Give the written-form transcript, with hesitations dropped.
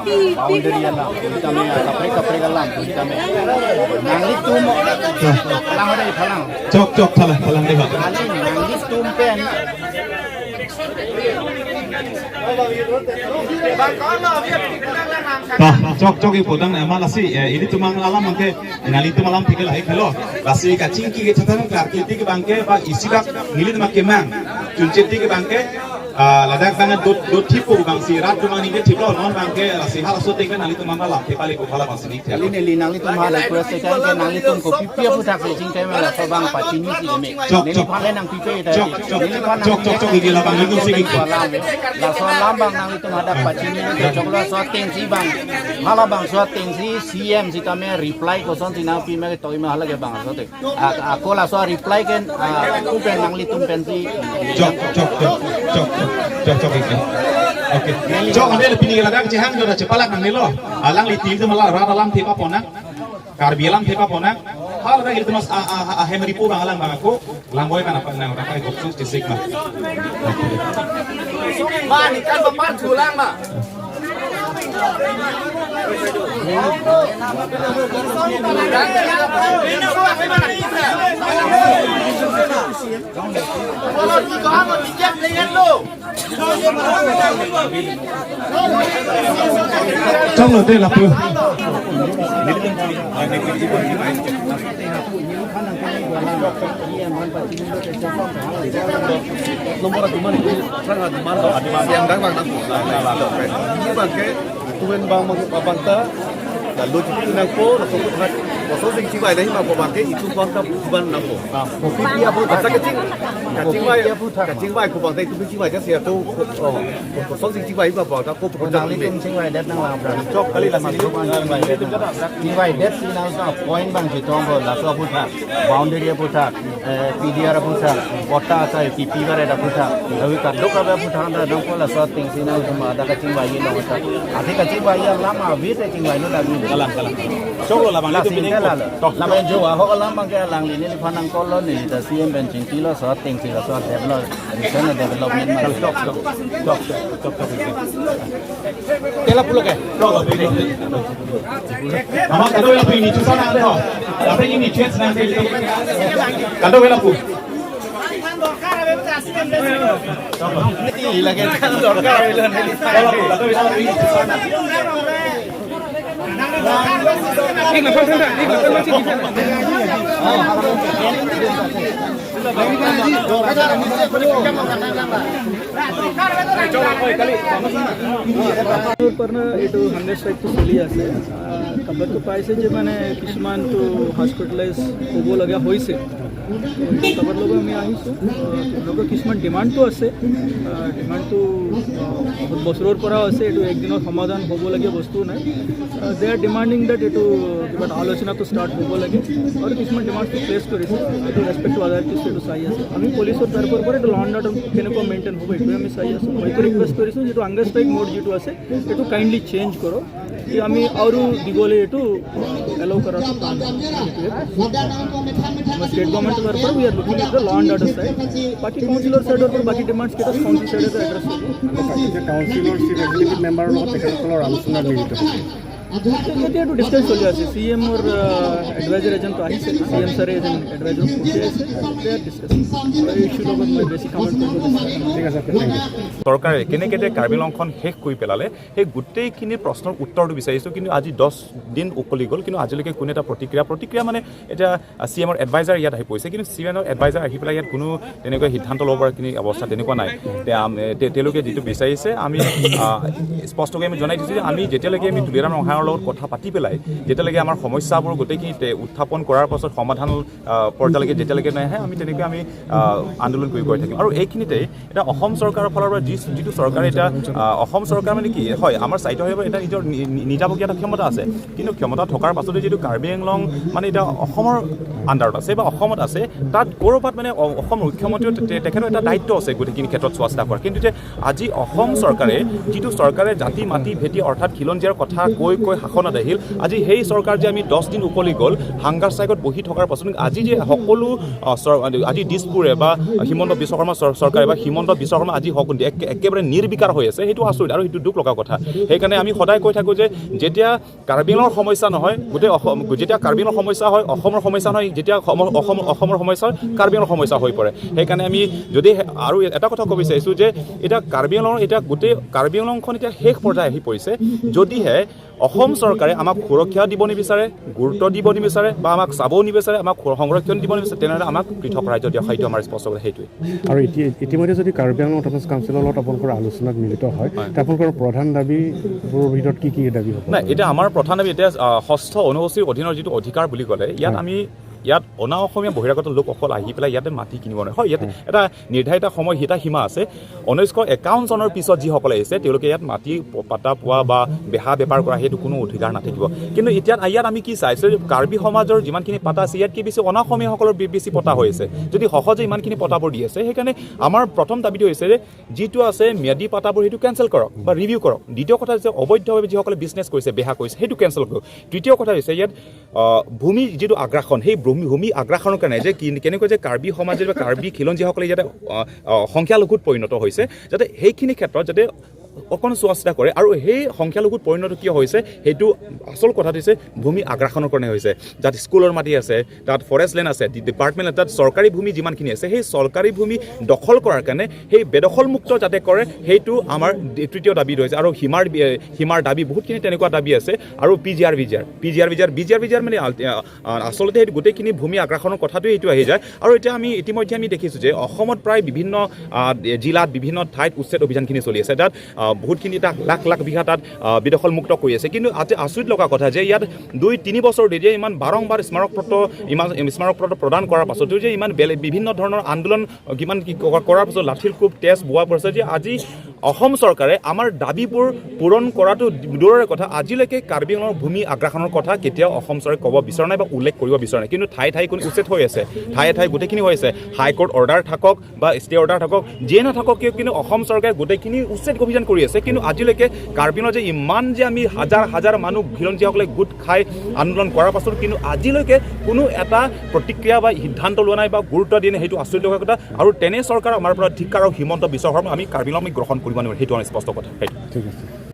Boundary alam kami kapre kapre galam kami nangli tum lang hore phalang. Chok chok thala thalang de. Ali nangli tum pen. Chok chok ipodang na lasi ini tumang alam angke nali tum alam thike lai khelo lasi ka chingki ke thatang karkiti ke bangke ba isibak nili tuma kemang chuncheti ke bangke Ladakh bang dot dot thipu bang si rat tumang ni ke thiplo non bangke lasi hal so tengke nali tumang alam thepali ko khala bang si ni. Ali ne li nangli tum hala request se chan ke nangli tum ko pipia puthak se ching time la so bang pa chini si me ne li phale nang pipe ta. Chok chok chok chok chok gi la bang ni si gi. La so lam bang nangli tum hada pa chini ne chok la so teng si bang hala bang so teng si CM si kame reply ko son si na pi me toi me hala ke bang so te a ko la so reply ken ku pen nangli tum pen si. Chok chok chok chok chok chok gi. Okay, chok ande le pini la dak chehang jo da chepala nang ne lo alang li til mala ra alam thepa pona karbi alam thepa pona hal ra il tumas a a hemri po bang alang bang ako langboy kan apa nang ra kai gopsu chisik ma. Ma ni kan bapan tulang ma. Trong đầu tiên là pu. Boundary puthak PDR puthak পট্টা আছে পিপিবার এটা পুথাক আমি কাদো কাবে পুথাক দা দং কোলা সত তিং সিনা উমা দা কাচিং বাই লো ta ate kacing bai lam a vi te ching bai no la mi kalang kalang chok lo la bang la li tu sin pini la ko la ben jo ho lam bang ke lang li ni phanang ko lo ni ta CM ben ching ti lo so ting si lo so develop recent development ma. Chok chok chok chok chok tela pulo ke chok lo pini ama kado la pini chu sa na de ho la pini ni chen na de kado la pu. লাগে দরকার হইলো না। এইটো hunger ষ্ট্ৰাইকটো চলি আছে। খবৰটো পাইছে যে মানে কিছুমানটো হস্পিটেলাইজ হ'ব লগা হৈছে, খবৰ ল'ব আমি আহিছোঁ। তেওঁলোকৰ কিছুমান ডিমাণ্ডটো আছে, ডিমাণ্ডটো বহুত বছৰৰ পৰাও আছে, এইটো একদিনত সমাধান হ'বলগীয়া বস্তুও নাই। দে আৰ ডিমাণ্ডিং that এইটো কিবা এটা আলোচনাটো ষ্টাৰ্ট হ'ব লাগে আৰু কিছুমান ডিমাণ্ডটো প্লেচ কৰিছে, এইটো ৰেচপেক্ট টু আদাৰ এইটো চাই আছে। আমি পুলিচৰ তৰফৰ পৰা এইটো ল এণ্ড অৰ্ডাৰ কেনেকুৱা মেইনটেইন হ'ব এইটোৱে আমি চাই আছোঁ। মইতো ৰিকুৱেষ্ট কৰিছোঁ যিটো হাংগাৰ ষ্ট্ৰাইক মোড যিটো আছে এইটো কাইণ্ডলি চেঞ্জ কৰক, কি আমি আৰু দীঘলে এইটো এলাউ কৰাটো টান। আমাৰ ষ্টেট গভৰ্ণমেণ্টৰ তৰফৰ we are looking at the law and order side, বাকী কাউন্সিলৰ চাইডৰ পৰা বাকী ডিমাণ্ডছ কেইটা কাউন্সিল চাইডতে এড্ৰেছ হ'ব। কাউন্সিলৰ চিফ এক্সিকিউটিভ মেম্বাৰৰ লগত তেখেতসকলৰ আলোচনাত মিলিত হৈছে। এতিয়া এইটো ডিছকাছ চলি আছে। চি এমৰ এডভাইজাৰ এজনটো আহিছে, চি এম ছাৰে এজন এডভাইজাৰক পঠিয়াইছে, দে আৰ ডিছকাছিং। এই ইছ্যুৰ লগত মই বেছি কমেণ্ট কৰিব বিচাৰা। ঠিক আছে, thank U. চৰকাৰে কেনেকৈ যে কাৰ্বি আংলংখন শেষ কৰি পেলালে সেই গোটেইখিনি প্ৰশ্নৰ উত্তৰটো বিচাৰিছোঁ, কিন্তু আজি 10 দিন উকলি গ'ল, কিন্তু আজিলৈকে কোনো এটা প্ৰতিক্ৰিয়া মানে এতিয়া চি এমৰ এডভাইজাৰ ইয়াত আহি পৰিছে, কিন্তু চি এমৰ এডভাইজাৰ আহি পেলাই ইয়াত কোনো তেনেকুৱা সিদ্ধান্ত ল'ব পৰাখিনি অৱস্থা তেনেকুৱা নাই। তেওঁলোকে যিটো বিচাৰিছে আমি স্পষ্টকৈ আমি জনাই দিছোঁ যে আমি যেতিয়ালৈকে আমি তুলিৰাম ৰংহাঙৰ লগত কথা পাতি পেলাই যেতিয়ালৈকে আমাৰ সমস্যাবোৰ গোটেইখিনি উত্থাপন কৰাৰ পাছত সমাধান পৰ্যায়লৈকে যেতিয়ালৈকে নাহে আমি তেনেকৈ আমি আন্দোলন কৰি গৈ থাকিম। আৰু এইখিনিতে এতিয়া অসম চৰকাৰৰ ফালৰ পৰা যিটো চৰকাৰে এতিয়া অসম চৰকাৰ মানে কি হয় আমাৰ স্বায়ত্তশাসিত এটা নিজৰ নিজাববীয়া এটা ক্ষমতা আছে, কিন্তু ক্ষমতা থকাৰ পাছতে যিটো কাৰ্বি আংলং মানে এতিয়া অসমৰ আণ্ডাৰত আছে বা অসমত আছে, তাত ক'ৰবাত মানে অসম মুখ্যমন্ত্ৰীও তেখেতৰ এটা দায়িত্ব আছে গোটেইখিনি ক্ষেত্ৰত চোৱা চিতা কৰাৰ। কিন্তু যে আজি অসম চৰকাৰে যিটো চৰকাৰে জাতি মাটি ভেটি অৰ্থাৎ খিলঞ্জীয়াৰ কথা কৈ কৈ কেনেকৈ শাসনত আহিল, আজি সেই চৰকাৰ যে আমি 10 দিন উকলি গ'ল হাংগাৰ ষ্ট্ৰাইকত বহি থকাৰ পাছত, আজি যে সকলো আজি দিছপুৰে বা হিমন্ত বিশ্ব শৰ্মা চৰকাৰে বা হিমন্ত বিশ্ব শৰ্মা আজি একেবাৰে নিৰ্বিকাৰ হৈ আছে, সেইটো আচৰিত আৰু সেইটো দুখ লগা কথা। সেইকাৰণে আমি সদায় কৈ থাকোঁ যে যেতিয়া কাৰ্বি আংলঙৰ সমস্যা নহয়, গোটেই অসম, যেতিয়া কাৰ্বি আংলঙৰ সমস্যা হয়, অসমৰ সমস্যা নহয়, যেতিয়া অসমৰ সমস্যা হয়, কাৰ্বি আংলঙৰ সমস্যা হৈ পৰে। সেইকাৰণে আমি যদি আৰু এটা কথা ক'ব বিচাৰিছোঁ যে এতিয়া কাৰ্বি আংলঙৰ, এতিয়া গোটেই কাৰ্বি আংলংখন এতিয়া শেষ পৰ্যায় আহি পৰিছে। যদিহে অসম চৰকাৰে আমাক সুৰক্ষা দিব নিবিচাৰে, গুৰুত্ব দিব নিবিচাৰে বা আমাক চাবও নিবিচাৰে, আমাক সংৰক্ষণ দিব নিবিচাৰে, তেনেহ'লে আমাক পৃথক ৰাজ্য দিয়ক। সেইটো আমাৰ স্পষ্ট কথা, সেইটোৱে। আৰু এতিয়া ইতিমধ্যে যদি কাৰ্বি আংলং অট'নমাছ কাউন্সিলৰ লগত আপোনালোকৰ আলোচনাত মিলিত হয়, তে আপোনালোকৰ প্ৰধান দাবীবোৰৰ ভিতৰত কি কি দাবী হ'ব? নাই, এতিয়া আমাৰ প্ৰধান দাবী এতিয়া ষষ্ঠ অনুসূচীৰ অধীনৰ যিটো অধিকাৰ বুলি ক'লে, ইয়াত আমি ইয়াত অনা অসমীয়া বহিৰাগত লোকসকল আহি পেলাই ইয়াতে মাটি কিনিব নোৱাৰে। হয়, ইয়াত এটা নিৰ্ধাৰিত সময়, এটা সীমা আছে। 1951 চনৰ পিছত যিসকল আহিছে, তেওঁলোকে ইয়াত মাটি পাতা পোৱা বা বেহা বেপাৰ কৰা, সেইটো কোনো অধিকাৰ নাথাকিব। কিন্তু এতিয়া ইয়াত আমি কি চাইছোঁ, কাৰ্বি সমাজৰ যিমানখিনি পাতা আছে, ইয়াত কি বেছি অনা অসমীয়াসকলৰ বেছি পতা হৈ আছে। যদি সহজে ইমানখিনি পতাবোৰ দি আছে, সেইকাৰণে আমাৰ প্ৰথম দাবীটো হৈছে যে যিটো আছে ম্যাদী পাতাবোৰ, সেইটো কেঞ্চেল কৰক বা ৰিভিউ কৰক। দ্বিতীয় কথা হৈছে অবৈধভাৱে যিসকলে বিজনেছ কৰিছে, বেহা কৰিছে, সেইটো কেঞ্চেল কৰক। তৃতীয় কথা হৈছে ইয়াত ভূমি যিটো আগ্ৰাসন, সেই ভূমি ভূমি আগ্ৰাসনৰ কাৰণে যে কি কেনেকৈ যে কাৰ্বি সমাজে বা কাৰ্বি খিলঞ্জীয়াসকলে ইয়াতে সংখ্যালঘুত পৰিণত হৈছে, যাতে সেইখিনি ক্ষেত্ৰত যাতে অকণ চোৱা চিতা কৰে। আৰু সেই সংখ্যালঘুত পৰিণত কিয় হৈছে, সেইটো আচল কথাটো হৈছে ভূমি আগ্ৰাসনৰ কাৰণে হৈছে। তাত স্কুলৰ মাটি আছে, তাত ফৰেষ্ট লেণ্ড আছে, ডিপাৰ্টমেণ্ট, তাত চৰকাৰী ভূমি যিমানখিনি আছে, সেই চৰকাৰী ভূমি দখল কৰাৰ কাৰণে সেই বেদখলমুক্ত যাতে কৰে, সেইটো আমাৰ তৃতীয় দাবী হৈছে। আৰু সীমাৰ দাবী, বহুতখিনি তেনেকুৱা দাবী আছে। আৰু PGR VGR, PGR VGR, BGR VGR, মানে আচলতে সেইটো গোটেইখিনি ভূমি আগ্ৰাসনৰ কথাটোৱে এইটো আহি যায়। আৰু এতিয়া আমি ইতিমধ্যে আমি দেখিছোঁ যে অসমত প্ৰায় বিভিন্ন জিলাত, বিভিন্ন ঠাইত উচ্ছেদ অভিযানখিনি চলি আছে। তাত বহুতখিনি তাত লাখ লাখ বিঘা তাত বেদখলমুক্ত কৰি আছে। কিন্তু আজি আচৰিত লগা কথা যে ইয়াত 2-3 বছৰ ধৰি যে ইমান বাৰম্বাৰ স্মাৰকপত্ৰ, ইমান স্মাৰকপত্ৰ প্ৰদান কৰাৰ পাছতো যে ইমান বেলেগ বিভিন্ন ধৰণৰ আন্দোলন কিমান কি কৰাৰ পাছত, লাঠিৰ কোব, তেজ বোৱা পাছত যে আজি অসম চৰকাৰে আমাৰ দাবীবোৰ পূৰণ কৰাটো দূৰৰে কথা, আজিলৈকে কাৰ্বি আংলঙৰ ভূমি আগ্ৰাসনৰ কথা কেতিয়াও অসম চৰকাৰে ক'ব বিচৰা নাই বা উল্লেখ কৰিব বিচৰা নাই। কিন্তু ঠায়ে ঠায়ে কোনো উচ্ছেদ হৈ আছে, ঠায়ে ঠায়ে গোটেইখিনি হৈ আছে। হাইকোৰ্ট অৰ্ডাৰ থাকক বা ষ্টে অৰ্ডাৰ থাকক, যিয়ে নাথাকক কিয়, কিন্তু অসম চৰকাৰে গোটেইখিনি উচ্ছেদ অভিযান কৰি আছে। কিন্তু আজিলৈকে কাৰ্বি আংলঙত যে ইমান যে আমি হাজাৰ হাজাৰ মানুহ খিলঞ্জীয়াসকলে গোট খাই আন্দোলন কৰাৰ পাছত কিন্তু আজিলৈকে কোনো এটা প্ৰতিক্ৰিয়া বা সিদ্ধান্ত লোৱা নাই বা গুৰুত্ব দিয়া নাই, সেইটো আচৰিত লগা কথা। আৰু তেনে চৰকাৰ আমাৰ পৰা ধিক্কাৰ আৰু হিমন্ত বিশ্ব শৰ্মা আমি কাৰ্বি আংলং আমি গ্ৰহণ কৰিব নোৱাৰোঁ, সেইটো আমাৰ স্পষ্ট কথা সেইটো। ঠিক আছে।